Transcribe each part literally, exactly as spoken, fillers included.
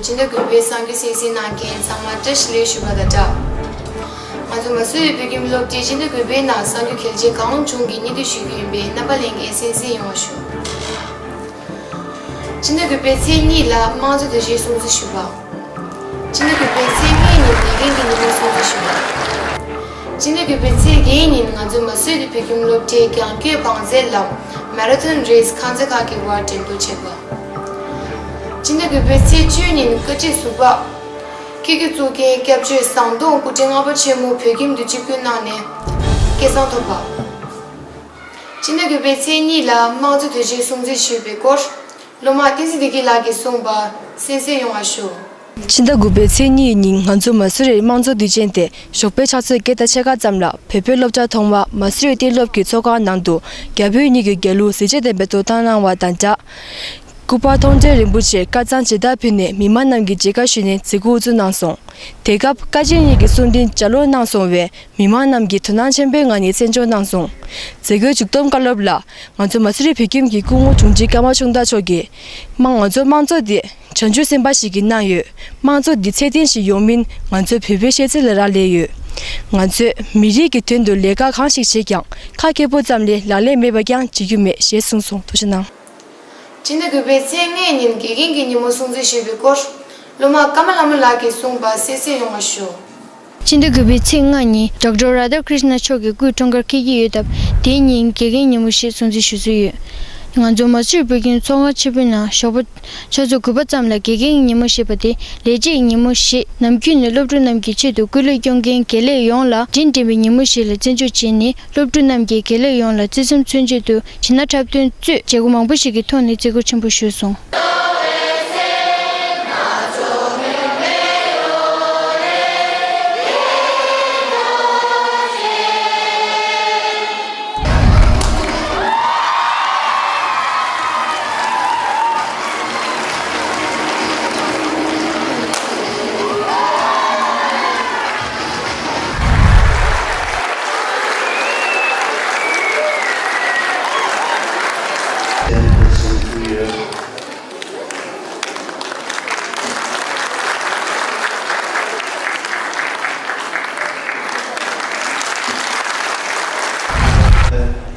སྤྱི་ཟླ་དགུ་པའི་གསར་འགྱུར་གསན་གཟིགས་གནང་མཁན་ཚང་མ་བཀྲ་ཤིས་བདེ་ལེགས་ཞུ་བ་དང་སྦྲགས། ང་ཚོ་མ་སུ་རི་བོད་ཁྱིམ་སློབ་གྲྭའི་སྤྱི་ཟླ་དགུ་པའི་ནང་གསར་འགྱུར་གལ་ཆེ་གང་བྱུང་གི་སྙན་སྒྲོན་ཞུ་རྒྱུ་ཡིན་པས་རྣམ་པ་ལྷན་རྒྱས་གསན་གཟིགས་ཡོང་བ་ཞུ། སྤྱི་ཟླ་དགུ་པའི་ཚེས་གཉིས་ལ་དམངས་གཙོ་དོན་གཅོད་སྲུང་བརྩི་ཞུ་བ། སྤྱི་ཟླ་དགུ་པའི་ཚེས་ལྔའི་ཉིན་དགེ་རྒན་གྱི་ཉིན་མོ་སྲུང་བརྩི་ཞུ་བ། སྤྱི་ཟླ་དགུ་པའི་ཚེས་བརྒྱད་ཉིན་ང་ཚོ་མ་སུ་རི་བོད་ཁྱིམ་སློབ་གྲྭའི་རྒྱང་སྐྱོད་བང་རྩལ་ལམ་མ་ར་ཐོན་རེས་ཁང་ཚན་ཁག་གི་དབར་འགྲན་བསྡུར་བྱས་པ། སྤྱི་ཟླ་དགུ་པའི་ཚེས་བཅུ་ཉིན་བཀའ་ཁྲི་ཟུར་པ། ཁྱེད་ཀྱི་གཙུག་རྒྱན་སྐྱབས་ཆོས་ཟམ་གདོང་སྐུ་ཕྲེང་ལྔ་པ་ཆེན་མོ་བོད་ཁྱིམ་དུ་ཆིབས་བསྒྱུར་གནང་ནས་སྐལ་བཟང་ཐོབ་པ། སྤྱི་ཟླ་དགུ་པའི་ཚེས་གཉིས་ལ་དམངས་གཙོ་དུས་ཆེན་སྲུང་བརྩི་ཞུས་པའི་སྐོར། སློབ་མ་བསྟན་འཛིན་བདེ་སྐྱིད་ལགས་ཀྱིས་གསུངས་པ་གསན་གཟིགས་ཡོང་བ་ཞུ། ཕྱི་ཟླ་དགུ་པའི་ཚེས་གཉིས་ཉིན་ང་ཚོ་མ་སུ་རིར་དམངས་གཙོ་དུས་ཆེན་དེ་ཞོགས་པའི་ཕྱག་ཚོད་བརྒྱད་དང་ཕྱེད་ཀ་ཙམ་ལ་བོད་པའི་སློབ་གྲྭ་མཐོང་བ་མ་སུ་རི་གཏན་སློབ་ཀྱི་ཚོགས་ཁང་ནང་དུ་རྒྱ་བོད་གཉིས་ཀྱི་རྒྱལ་གླུ་གཟི་བརྗིད་ལྡན་པའི་ཐོག་བཏང་གནང་བ་དང་སྦྲགས། སྐུ་པར་མཐོང་གྲོལ་རིན་པོ་ཆེར་བཀའ་གཙང་མཇལ་དར་ཕུལ་ནས་མི་མང་རྣམས་ཀྱི་མཇལ་ཁ་ཞུས་ནས་མཛད་སྒོ་དབུ་འཛུགས་གནང་སོང་། དེ་སྐབས་བཀའ་སྤྱི་གཉིས་ཀྱི་གསུང་འཕྲིན་ལྗགས་ཀློག་གནང་སོང་བས་མི་མང་རྣམས་ཀྱིས་དོ་སྣང་ཆེན་པོའི་ངང་ནས་གསན་འཇོག་གནང་སོང་། མཛད་སྒོའི་མཇུག་བསྡོམས་བཀའ་སློབ་ལ། ང་ཚོ་མ་སུ་རི་བོད་ཁྱིམ་གྱི་སྐུ་ངོ་དྲུང་ཆེ་ཀརྨ་ཆུང་བདག་མཆོག་གིས། དམངས་ང་ཚོ་དམངས་གཙོ་དེ་བྱང་ཆུབ་སེམས་དཔའ་ཞིག་གིས་གནང་ཡོད། དམངས་གཙོ་འདི་ཚད་ལྡན་ཞིག་ཡོང་མིན་ང་ཚོའི་བོད་པའི་ཤེས་ཚད་ལ་རག་ལས་ཡོད། ང་ཚོས་མི་རིགས་ཀྱི་དོན་དུ་ལས་ཀ་གང་ཞིག་བྱེད་ཀྱང་ཁ་སྐྱེ་པོ་ཙམ་ལས་ལག་ལེན་མེད་པ་ཀྱང་བྱེད་རྒྱུ་མེད་ཞེས་གསུངས་སོང་། ཐུགས་རྗེ་གནང་། སྤྱི་ཟླ་དགུ་པའི་ཚེས་ལྔའི་ཉིན་དགེ་རྒན་གྱི་ཉིན་མོ་སྲུང་བརྩི་ཞུས་པའི་སྐོར། སློབ་མ་ཀརྨ་ལྷ་མོ་ལགས་ཀྱིས་གསུངས་པ་གསན་གཟིགས་ཡོང་བ་ཞུ། སྤྱི་ཟླ་དགུ་པའི་ཚེས་ལྔ་ཉིན་ཌོག་ཊར་རཱ་དྷ་ཀྲིཤ་ན་མཆོག་གི་སྐུའི་འཁྲུངས་སྐར་འཁེལ་གྱི་ཡོད་སྟབས། དེའི་ཉིན་དགེ་རྒན་ཉིན་མོ་ཞེས་སྲུང་བརྩི་ཞུ་སྲོལ་ཡོད། ང་ཚོ་མ་སུ་རི་བོད་ཁྱིམ་ཚོགས་ཁང་ཆེན་པོའི་ནང་ཞོགས་པ་ཕྱག་ཚོད་དགུ་པ་ཙམ་ལ་དགེ་རྒན་ཉིན་མོ་ཞེས་པ་དེ་ལས་བྱེད་ཉིན་མོ་ཞེས་ནམ་རྒྱུན་ནས་སློབ་ཕྲུག་རྣམས་ཀྱི་ཆེད་དུ་སྐུ་ལས་སྐྱོང་མཁན་དགེ་ལས་ཡོངས་ལ་སྒྲིང་སྒྲིང་བའི་ཉིན་མོ་ཞིག་ལ་བརྩི་འཇོག་བྱས་ནས། སློབ་ཕྲུག་རྣམས་ཀྱིས་དགེ་ལས་ཡོངས་ལ་བརྩེ་སེམས་མཚོན་ཆེད་དུ་བྱིན་རླབས་འཁྲབ་སྟོན་གཙོས་བྱེད་སྒོ་མང་པོ་ཞིག་གི་ཐོག་ནས་བརྩི་བཀུར་ཆེན་པོ་ཞུས་སོང་།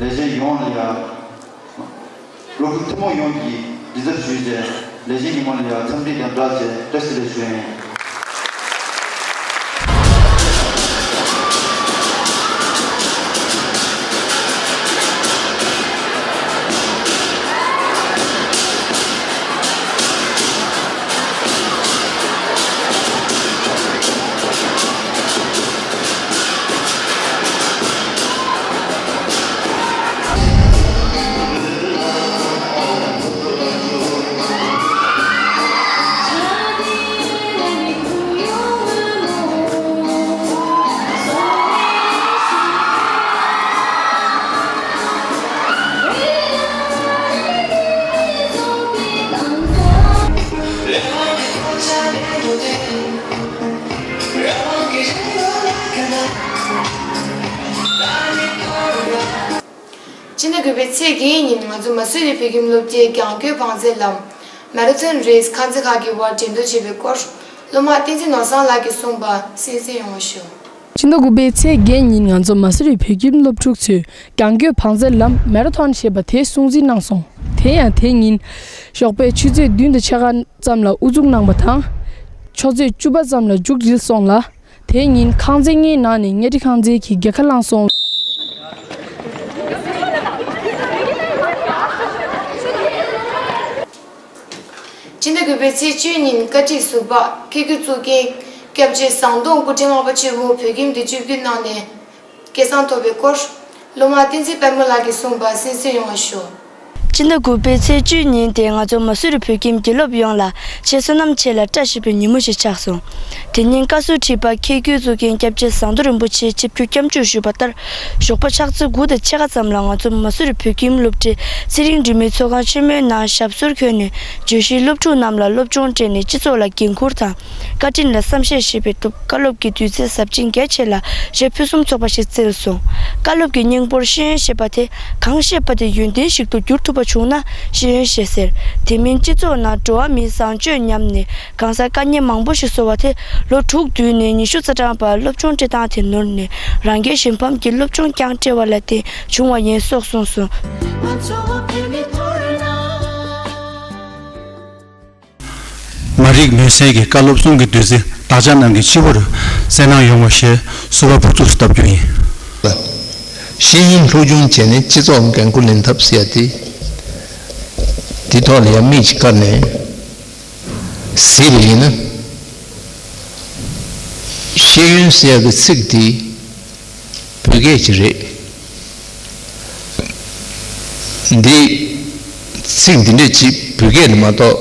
ལས་བྱེད་ཡོངས་ལ་ཡང་། སློབ་ཕྲུག་ཐུན་མོང་ཡོངས་ཀྱིས་མགྲིན་ཚབ་ཞུས་རྗེས་ལས་བྱེད་ཉིན་མོ་ལ་ཡང་འཚམས་འདྲི་དང་སྦྲགས་བྱས་བཀྲ་ཤིས་བདེ་ལེགས་ཞུ་ཡ་ཡིན། སྤྱི་ཟླ་དགུ་པའི་ཚེས་བརྒྱད་ཉིན་ང་ཚོ་མ་སུ་རི་བོད་ཁྱིམ་སློབ་གྲྭའི་རྒྱང་སྐྱོད་བང་རྩལ་ལམ་མ་ར་ཐོན་རེས་ཁང་ཚན་ཁག་གི་དབར་འགྲན་བསྡུར་བྱས་པའི་སྐོར། སློབ་མ་བསྟན་འཛིན་ནོར་བཟང་ལགས་ཀྱིས་གསུངས་པ་གསན་གཟིགས་ཡོང་བ་ཞུ། ཕྱི་ཟླ་དགུ་པའི་ཚེས་བརྒྱད་ཉིན་ང་ཚོ་མ་སུ་རི་བོད་ཁྱིམ་སློབ་ཕྲུག་ཚོས་རྒྱང་སྐྱོད་བང་རྩལ་ལམ་མེ་ར་ཐོན་ཞེས་པ་དེ་སྲུང་བརྩི་གནང་སོང་། དེ་ཡང་དེ་ཉིན་ཞོགས་པའི་ཆུ་ཚོད་བདུན་དང་ཕྱེད་ཀ་ཙམ་ལ་དབུ་འཛུགས་གནང་བ་དང་། ཕྱོགས་ཚོད་བཅུ་པ་ཙམ་ལ་མཇུག་སྒྲིལ་སོང་ལ། དེ་ཉིན་ཁང་ཚན་ལྔའི་ནང་ནས་གཉའ་ཁྲི་ཁང་ཚན་གྱིས་རྒྱལ་ཁ་བླངས་སོང་། སྤྱི་ཟླ་དགུ་པའི་ཚེས་བཅུ་ཉིན་བཀའ་ཁྲི་ཟུར་པ་ཁྱེད་ཀྱི་གཙུག་རྒྱན་སྐྱབས་རྗེ་ཟམ་གདོང་སྐུ་ཕྲེང་ལྔ་པ་ཆེན་མོ་བོད་ཁྱིམ་དུ་ཆིབས་བསྒྱུར་གནང་ནས་སྐལ་བཟང་ཐོབ་པའི་སྐོར། སློབ་མ་བསྟན་འཛིན་དཔལ་མོ་ལགས་ཀྱིས་གསུངས་པ་གསན་གཟིགས་ཡོང་བ་ཞུ། སྤྱི་ཟླ་དགུ་པའི་ཚེས་བཅུ་ཉིན་དེ་ང་ཚོ་མ་སུ་རི་བོད་ཁྱིམ་དགེ་སློབ་ཡོངས་ལ་ཆེས་བསོད་ནམས་ཆེ་ལ་བཀྲ་ཤིས་པའི་ཉིན་མོ་ཞིག་ཆགས་སོང་། དེ་ཉིན་བཀའ་ཟུར་ཁྲི་པ་ཁྱེད་ཀྱི་གཙུག་རྒྱན་སྐྱབས་རྗེ་ཟམ་གདོང་རིན་པོ་ཆེ་ཆིབས་བསྒྱུར་སྐྱབས་འཇུག་ཞུས་པ་ལྟར། ཞོགས་པ་ཕྱག་ཚོད་དགུ་དང་ཕྱེད་ཀ་ཙམ་ལ་ང་ཚོ་མ་སུ་རི་བོད་ཁྱིམ་སློབ་གྲྭའི་ཚེ་རིང་སྒྲོལ་མའི་ཚོགས་ཁང་ཆེན་མོའི་ནང་ཞབས་སོར་འཁོད་ནས་བརྗོད་གཞིའི་སློབ་ཕྲུག་རྣམས་ལ་སློབ་སྦྱོང་སྤྲད་ནས་སྤྱི་ཚོགས་ལ་འགན་འཁུར་དང་། བཀའ་དྲིན་ལ་བསམ་ཤེས་བྱེད་པའི་ཐོག་བཀའ་སློབ་ཀྱི་དུས་ཚོད་ཟབ་ཅིང་རྒྱ་ཆེ་ལ་རྗེ་ཕུན་སུམ་ཚོགས་པ་ཞིག་བསྩལ་སོང་། བཀའ་སློབ་ཀྱི་སྙིང་པོར་ཤེས་ཡོན་ཞེས་པ་དེ་གང་བཤད་པ་དེ་ཡོན་ཏན་ཞིག་ཏུ་འགྱུར་ཐུབ་ པ་བྱུང་ན་ཤེས་ཡོན་བཤད་ཟེར། དེ་མིན་སྤྱི་ཚོགས་ནང་འགྲོ་བ་མིའི་བཟང་སྤྱོད་ཉམས་ནས་གང་ཟག་དཀའ་ངལ་མང་པོ་ཞིག་བཟོ་བ་དེ་ལོ་དྲུག་བསྡུས་ནས་ཉི་ཤུ་རྩ་གྲངས་བར་སློབ་སྦྱོང་སྤྲད་སྟངས་དེ་ནོར་ནས་རང་སྐད་གཞན་ཕམ་གྱི་སློབ་སྦྱོང་རྐྱང་སྤྲད་པ་ལ་བརྟེན་བྱུང་བ་ཡིན་སོགས་གསུངས་སོང་། མ་རིག་མུན་སེལ་གྱི་བཀའ་སློབ་གསུང་གི་བདུད་རྩི་བདག་ཅག་རྣམས་ཀྱི་སྤྱི་བོར་གསལ་སྣང་ཡོང་བ་ཞེས་བསུ་བ་ཕུར་ཚུགས་སུ་བཏབ་རྒྱུ་ཡིན། ཤེས་ཡོན་སློབ་སྦྱོང་བྱས་ནས་སྤྱི་ཚོགས་འགན་ཁུར་ལེན་ཐབས་ཟེར་ཡ་དེ། དེ་ཐོག་ལ་ཡང་མིག་ཅིག་བཀར་ནས་གཟིགས་པ་ཡིན་ན། ཤེས་ཡོན་ཟེར་ཡ་གི་ཚིག་དེ། བོད་སྐད་ཅིག་རེད། འདི་ཚིག་འདི་འདྲ་ཅིག་བོད་སྐད་ལ་མ་གཏོགས་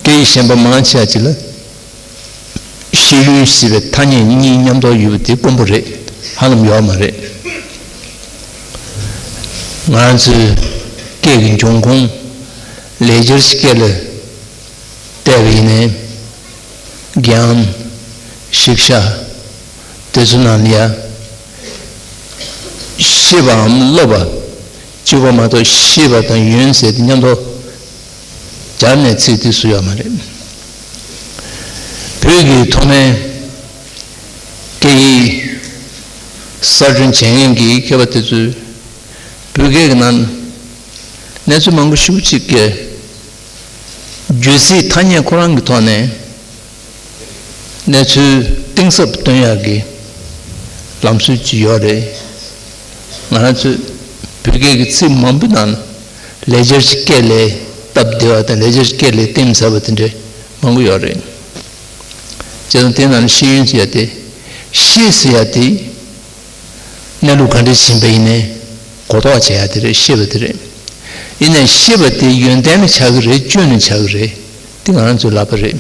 སྐད་ཡིག་གཞན་པ་མང་ཆེ་བ་ཅིག་ལ་ཤེས་ཡོན་ཞེས་པའི་ཐ་སྙད་གཉིས་མཉམ་དུ་ཡོད་པ་དེ་དཀོན་པོ་རེད། ཧ་ལམ་ཡོད་མ་རེད། ང་རང་ཚོའི་སྐད་ཀྱི་འབྱུང་ཁུངས་ལེགས་སྦྱར་གྱི་སྐད་ལ་བལྟས་པ་ཡིན་ནའི། རྒྱལ་ཨམ། ཞིབ་ཆ། དེ་ཚོ་ནང་ལ་ཡ། ཤེས་པའམ་སློབ་པ། གཅིག་པོ་མ་གཏོགས་ཤེས་པ་དང་ཡོན་ཟེར་དེ་མཉམ་དུ་སྦྱར་ནས་ཚིག་དེ་བཟོས་ཡོད་མ་རེད། བོད་ཀྱི་ཐོག་མའི་སྐད་ཡིག་གསར་སྐྲུན་བྱེད་མཁན་གྱི་མཁས་པ་དེ་ཚོས་བོད་སྐད་ཀྱི་ནང་གནས་ཚུལ་མང་པོ་ཞེ་པོ་ཅིག་གི་རྒྱུད་ཚིག་ཐ་སྙད་ཁོ་རང་གི་ཐོག་ནས་གནས་ཚུལ་གཏིང་ཟབ་སྟོན་ཡག་གི་ལམ་སྲོལ་ཅིག་ཡོད་རེད། ང་རང་ཚོས་བོད་སྐད་ཀྱི་ཚིག་མང་པོའི་ནང་ལ་ལེགས་སྦྱར་གྱི་སྐད་ལས་སྟབས་བདེ་བ་དང་ལེགས་སྦྱར་གྱི་སྐད་ལས་གཏིང་ཟབ་པ་དེ་འདྲ་མང་པོ་ཡོད་རེད། བྱས་ཙང་དེ་ནང་ལ་ཤེས་ཡོན་ཟེར་ཡ་དེ། ཤེས་ཟེར་ཡ་དེ། གནས་ལུགས་ག་འདྲ་ཕྱིན་པ་ཡིན་ནའི་གོ་རྟོགས་བྱེད་ཡ་དེ་རེད། ཤེས་པ་དེ་རེད། ཡིན་ནའི་ཤེས་པ་དེ་ཡོན་ཏན་ལ་ཆགས་ཀྱི་རེད། སྐྱོན་ལ་ཆགས་ཀྱི་རེད། དེ་ང་རང་ཚོའི་ལག་པ་རེད།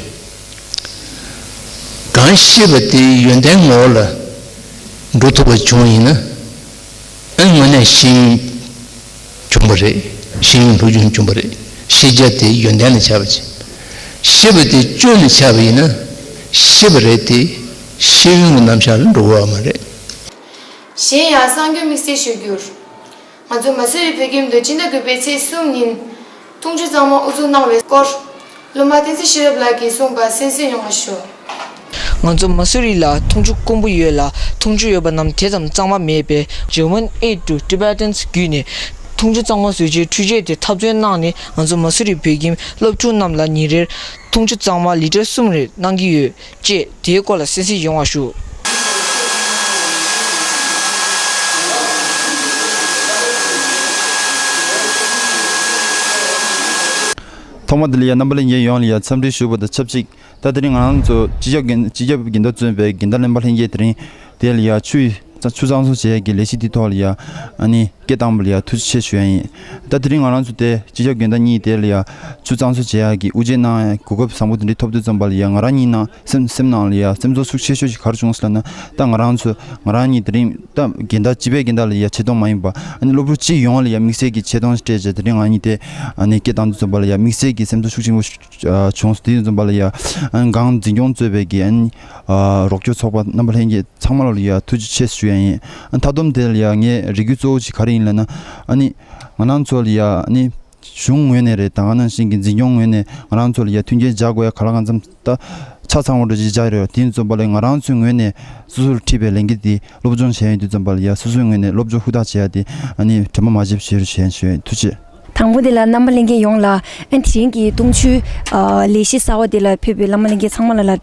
གང་ཤེས་པ་དེ་ཡོན་ཏན་ངོ་བོ་ལ་འགྲོ་ཐུབ་པ་བྱུང་ཡིན་ན། ཨ་ནི་དངོས་གནས་ཤེས་ཡོན་བྱུང་བ་རེད། ཤེས་ཡོན་སློབ་སྦྱོང་བྱུང་བ་རེད། ཤེས་བྱ་དེ་ཡོན་ཏན་ལ་ཆགས་པ་ཅིག་ཤེས་པ་དེ་སྐྱོན་ལ་ཆགས་པ་ཡིན་ན་ཤེས་པ་རེད་དེ་ཤེས་ཡོན་གྱི་རྣམ་གཞག་ལ་འགྲོ་གི་ཡོད་མ་རེད། གཞན་ཡང་གསར་འགྱུར་དམིགས་བསལ་ཞུ་རྒྱུར། ང་ཚོ་མ་སུ་རི་བོད་ཁྱིམ་དུ་སྤྱི་ཟླ་དགུ་པའི་ཚེས་གསུམ་ཉིན་འཐུང་ཆུ་གཙང་མ་དབུ་འཛུགས་གནང་བའི་སྐོར། སློབ་མ་བསྟན་འཛིན་ཤེས་རབ་ལགས་ཀྱིས་གསུངས་པ་གསན་གཟིགས་ཡོང་བ་ཞུ། ང་ཚོ་མ་སུ་རི་ལ་འཐུང་ཆུ་དཀོན་པོ་ཡོད་ལ། འཐུང་ཆུ་ཡོད་པ་རྣམས་དེ་ཙམ་གཙང་མ་མེད་པས། German Aid to Tibetans བརྒྱུད་ནས་འཐུང་ཆུ་གཙང་མ་བཟོ་རྒྱུའི་འཕྲུལ་ཆས་དེ་འཐབ་རྩོད་གནང་ནས། ང་ཚོ་མ་སུ་རི་བོད་ཁྱིམ་སློབ་ཕྲུག་རྣམས་ལ་ཉིན་རེར་འཐུང་ཆུ་གཙང་མ་ལི་ཊར་གསུམ་རེ་གནང་གི་ཡོད། ཅེས་དེའི་སྐོར་ལ་གསན་གཟིགས་ཡོང་བ་ཞུ། ཐོག་མ་དེ་ལ་ཡ་རྣམ་པ་ལྷན་རྒྱས་ཡོངས་ལ་ཡ་འཚམས་འདྲི་ཞུ་བ་དང་ཆབས་ཅིག་ད་དེ་རིང་ང་རང་ཚོ་སྤྱི་ཁྱབ་འགན་སྤྱི་ཁྱབ་འགན་བདག་གཙོས་པའི་འགན་བདག་ལྷན་པ་ལྷན་རྒྱས་དེ་རིང་དེ་ལ་ཡ་ཆུ་ཡི་ཆུ་གཙང་བཟོ་བྱེད་ཡ་གི་ལས་གཞི་དེ་ཐོག་ལ་ཡ་ཨ་ནི་སྐད་བཏང་བ་ལ་ཡ་ཐུགས་རྗེ་ཆེ་ཞུ་ཡ་ཡིན། ད་དེ་རིང་ང་རང་ཚོ་དེ་སྤྱི་ཁྱབ་འགན་བདག་གཉིས་དེ་ལ་ཡ་ཆུ་གཙང་བཟོ་བྱེད་ཡ་གི་དབུ་འབྱེད་གནང་ཡ་གོ་སྐབས་བཟང་པོ་དེ་འདྲ་ཐོབ་དུས་ཙམ་པ་ལ་ཡ་ང་རང་གཉིས་ནང་སེམས་སེམས་ནང་ལ་ཡ་སེམས་ཚོར་ཤུགས་ཆེ་ཤོས་ཤིག་ག་རེ་བྱུང་ཟེར་ལབ་ན། ད་ང་རང་ཚོ་ང་རང་གཉིས་དེ་རིང་ད་འགན་བདག་སྤྱི་པའི་འགན་བདག་ལ་ཡ་ཆེ་མཐོང་མ་ཡིན་པ་ཨ་ནི་སློབ་ཕྲུག་སྤྱི་ཡོངས་ལ་ཡ་དམིགས་བསལ་གྱི་ཆེ་མཐོང་སྤྲད་བྱས་དེ་རིང་ང་གཉིས་དེ་ཨ་ནི་སྐད་བཏང་དུས་ཙམ་པ་ལ་ཡ་དམིགས་བསལ་གྱི་སེམས་ཚོར་ཤུགས་ཆེན་པོ་ཞིག་བྱུང་སོང་། དེ་ཡིན་ཙམ་པ་ལ་ཡ་ཨ་ནི་སྒང་འཛིན་སྐྱོང་གཙོས་པའི་གི་ཨ་ནི་རོགས་སྐྱོར་ཚོགས་པ་རྣམ་པ་ལྷན་རྒྱས་ཚང་མ་ལ་ཡ་ཐུགས་རྗེ་ཆེ་ཞུ་ཡ་ཡིན། ཨ་ནི་མཐའ་སྡོམ་དེ་ལ་ཡ་ངའི་རེ་སྐུལ་གཙོ་བོ་ཞིག་ག་རེ་ཡིན་ལབ་ན། ཨ་ནི་ང་རང་ཚོ་ལ་ཡ་ཨ་ནི་གཞུང་ངོས་ནས་རེད། ད་ག་ནང་བཞིན་གྱི་འཛིན་སྐྱོང་ངོས་ནས་ང་རང་ཚོ་ལ་ཡ་མཐུན་རྐྱེན་སྦྱར་དགོས་ཡ་ག་ལ་གང་འཚམ་ད་ཆ་ཚང་བ་འགྲོ་ཅིག་སྦྱར་ཡོད། དེ་ཡིན་ཙམ་པ་ལ་ང་རང་ཚོའི་ངོས་ནས་སོ་སོར་འཁྲིས་པའི་ལས་འགུལ་དེ་སློབ་སྦྱོང་བྱས་ཡོང་དུས་ཙམ་པ་ལ་ཡ་སོ་སོའི་ངོས་ནས་སློབ་སྦྱོང་ཧུར་ཐག་བྱེད་ཡ་དེ་ཨ་ནི་དྲན་པ་མ་བརྗེད་པ་བྱེད་རོགས་བྱེད་ཞུ་ཡ་ཡིན། ཐུགས་རྗེ་ཆེ། དང་པོ་དེ་ལ་རྣམ་པ་ལྷན་རྒྱས་ཡོངས་ལ་ཨ་ནི་དེ་རིང་གི་འཐུང་ཆུའི་ཨ་ལས་གཞི་གསར་བ་དེ་ལ་ཕེབས་པའི་བླ་མ་ལྷན་རྒྱས་ཚང་མ་ལ་ལ་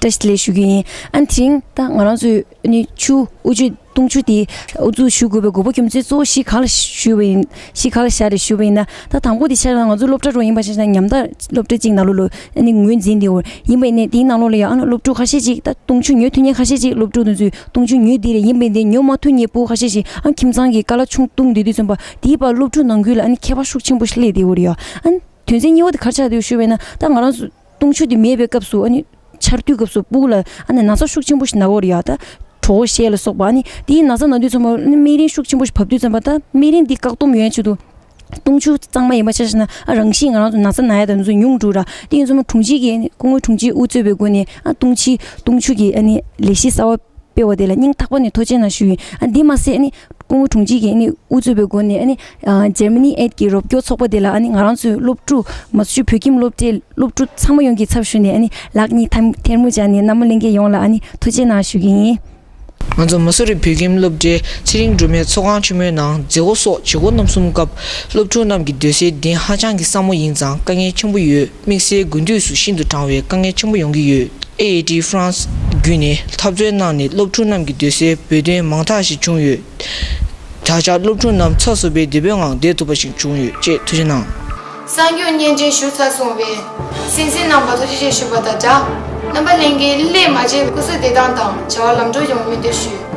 བཀྲ་ཤིས་བདེ་ལེགས་ཞུ་རྒྱུ་ཡིན། ཨ་ནི་དེ་རིང་ད་ང་རང་ཚོས་ཨ་ནི་ཆུ་དབུ་ཆུ་འཐུང་ཆུ་དེ་དབུ་འཛུགས་ཞུ་དགོས་པའི་དགོས་པ་རྒྱུ་མཚན་གཙོ་བོ་བཞི་ག་ལ་ཞུས་པ་ཡིན། བཞི་ག་ལ་བཞག་རེད་ཞུས་པ་ཡིན་ན། ད་དང་པོ་དེ་ཆ་བཞག་ན་ང་ཚོ་སློབ་གྲྭ་རུ་ཡིན་པ་ཆ་བཞག་ན་ཉམ་ཐག་སློབ་གྲྭ་གཅིག་ནང་ལོགས་ལ་ཨ་ནི་ངོས་འཛིན་དེ་འོ་ཡིན་པ་ཡིན་ནའི་དེའི་ནང་ལོགས་ལ་ཡང་ཨ་ནི་སློབ་ཕྲུག་ཁ་ཤས་ཅིག་ད་འཐུང་ཆུ་ཉོ་ཐུབ་མཁན་ཁ་ཤས་ཅིག་སློབ་ཕྲུག་དེ་ཚོས་འཐུང་ཆུ་ཉོས་དེ་རེད། ཡིན་པ་ཡིན་ནའི་ཉོ་མ་ཐུབ་མཁན་ཕྲུ་གུ་ཁ་ཤས་ཤིག་ཨ་ཁྱིམ་ཚང་གི་ཀ་ལ་ཆུང་བཏུང་བསྡད་དུས་ཙམ་པ་དེའི་བར་སློབ་ཕྲུག་ནང་ཁུལ་ལ་ཨ་ནི་ཁྱད་པར་ཤུགས་ཆེན་པོ་ཞིག་སླེབས་བསྡད་ཡོད་རེད་ཡ། ཨ་ནི་དོན་ཚན་གཉིས་པ་དེ་ག་རེ་ཆགས་བསྡད་ཡོད་ཞུས་པ་ཡིན་ན། ད་ང་རང་ཚོ་འཐུང་ཆུ་དེ་མེད་པའི་སྐབས་སུ་ཨ་ནི་ཆར་དུས་སྐབས་སུ་ཕྲུ་གུ་ལ་ཨ་ནི་ན་ཚ་ཤུགས་ཆེན་པོ་ཞིག་ན་གི་ཡོད་རེད་ཡ། ད་གྲོད་ཁོག་བཤལ་ལ་སོགས་པ། ཨ་ནི་དེའི་ན་ཚ་ན་དུས་ཙམ་པ་ཨ་ནི་སྨན་རིན་ཤུགས་ཆེན་པོ་ཞིག་བབས་དུས་ཙམ་པ་ད་སྨན་རིན་འདི་བཀག་སྡོམ་ཡོང་ཡ་ཆེད་དུ། འཐུང་ཆུ་གཙང་མ་ཡིན་པ་ཆ་བཞག་ན་ཨ་རང་བཞིན་ང་རང་ཚོ་ན་ཚ་ན་ཡ་དང་དེ་ཚོ་ཉུང་འགྲོ་ར། དེ་ཡིན་ཙང་དྲུང་ཆེ་གིས་སྐུ་ངོ་དྲུང་ཆེ་དབུ་གཙོས་པའི་སྒོ་ནས་ཨ་འཐུང་ཆུ་འཐུང་ཆུ་གི་ཨ་ནི་ལས་གཞི་གསར་བ་སྤེལ་བ་དེ་ལ་སྙིང་ཐག་པ་ནས་ཐུགས་རྗེ་གནང་ཞུ་ཡིན། ཨ་འདི་མ་ཟད་ཨ་ནི་ སྤོ་བོ་དྲུང་ཆེ་གིས་ཨ་ནི་དབུ་གཙོས་པའི་སྒོ་ནས་ཨ་ནི་ཨ་Germany Aid་གི་རོགས་སྐྱོར་ཚོགས་པ་དེ་ལ་ཨ་ནི་ང་རང་ཚོའི་སློབ་ཕྲུག་མ་གཞི་བོད་ཁྱིམ་སློབ་གྲྭའི་སློབ་ཕྲུག་ཚང་མ་ཡོངས་ཀྱི་ཚབ་ཞུས་ནས་ཨ་ནི་ལག་གཉིས་ཐམ་ཐལ་མོ་སྦྱར་ནས་རྣམ་པ་ལྷན་རྒྱས་ཡོངས་ལ་ཨ་ནི་ཐུགས་རྗེ་གནང་ཞུ་གི་ཡིན། ང་ཚོ་མ་སུ་རི་བོད་ཁྱིམ་སློབ་གྲྭའི་ཚེ་རིང་སྒྲོལ་མའི་ཚོགས་ཁང་ཆེན་མོའི་ནང་མཛད་སྒོ་སོགས་བྱེད་སྒོ་རྣམ་གསུམ་སྐབས། སློབ་ཕྲུག་རྣམས་ཀྱི་སྡོད་སའི་གདན་ཧ་ཅང་གི་སྲ་མོ་ཡིན་ཙང་དཀའ་ངལ་ཆེན་པོ་ཡོད། དམིགས་བསལ་དགུན་དུས་སུ་ཤིན་ཏུ་གྲང་བས་དཀའ་ངལ་ཆེན་པོ་ཡོང་གི་ཡོད། ཨེ་ཨེ་ཊི་ཧྥ་རན་སི་བརྒྱུད་ནས་འཐབ་རྩོད་གནང་ནས་སློབ་ཕྲུག་རྣམས་ཀྱི་སྡོད་སའི་འབོལ་གདན་མང་དག་ཞིག་བྱུང་ཡོད། ད་ཆ་སློབ་ཕྲུག་རྣམས་ཚ་སུབ་པའི་བདེ་པོའི་ངང་བསྡད་ཐུབ་པ་ཞིག་བྱུང་ཡོད་ཅེས་ཐུགས་རྗེ་གནང་། གསར་འགོད་བརྙན་འཕྲིན་ཞུ་ཚར་སོང་བས། གསན་གཟིགས་གནང་བར་ཐུགས་རྗེ་ཆེ་ཞུ་བ་དང་སྦྲགས། རྣམ་པ་ལྷན་རྒྱས་སླད་མ་བརྗེད་སྐུ་གཟུགས་བདེ་ཐང་དང་བྱ་བ་ལམ་འགྲོ་ཡོང་བའི་སྨོན་འདུན་ཞུ།